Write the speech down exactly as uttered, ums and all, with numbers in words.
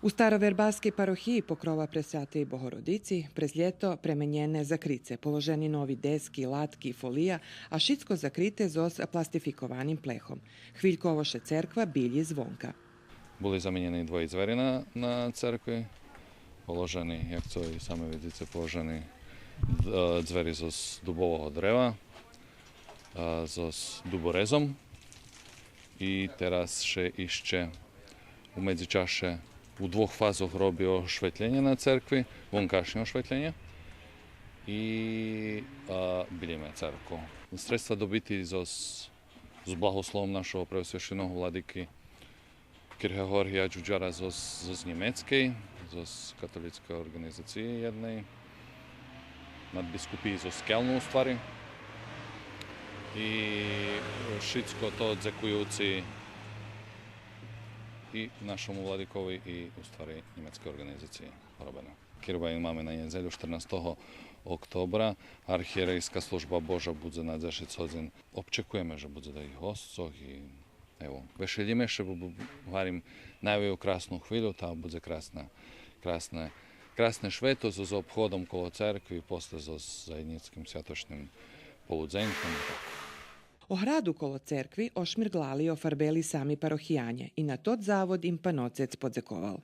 У Старовербаскей парохиї Покрова Пресвятей Богородици през лєто пременєне закрице, положени нови дески, латки, фолия, а шицко закрите зоз пластификованим плехом. Хвильково ше церква билї звонка. Були заменєни двоє дзвери на, на церкви, положени, як цо и сами видзице, положени д-, е, дзвери зоз дубового древа, е, зоз дуборезом. И тераз ше ище у медзичаше у двох фазох роби ошветлєнє на церкви, вонкашнє ошветлєнє. И, е, билїме церкву. Средства добити зоз, з благословом нашого преосвященого владики Кир Георгия Джуджара зоз, зоз Нємецкей, зоз католїцкей орґанизациї єдней, надбискупиї зоз Кельну, у ствари. И шицко то дзекуюци и нашому владикови, и, у ствари, нємецкей орґанизациї робене. Кирбаїн маме на нєдзелю, штернастого октобра. Архиєрейска служба Божа будзе на дзешец годзин. Обчекуєме же будзе да и госцох, и, ево, вешелїме ше, бо, бо, гварим, наявую красну хвилю, та будзе красна, красне, красне швето зоз обходом коло церкви, после зоз заєднїцким святочним полудзеньком и так. Ограду коло церкви ошмирґлали и офарбели сами парохиянє и на тот завод им паноцец подзековал.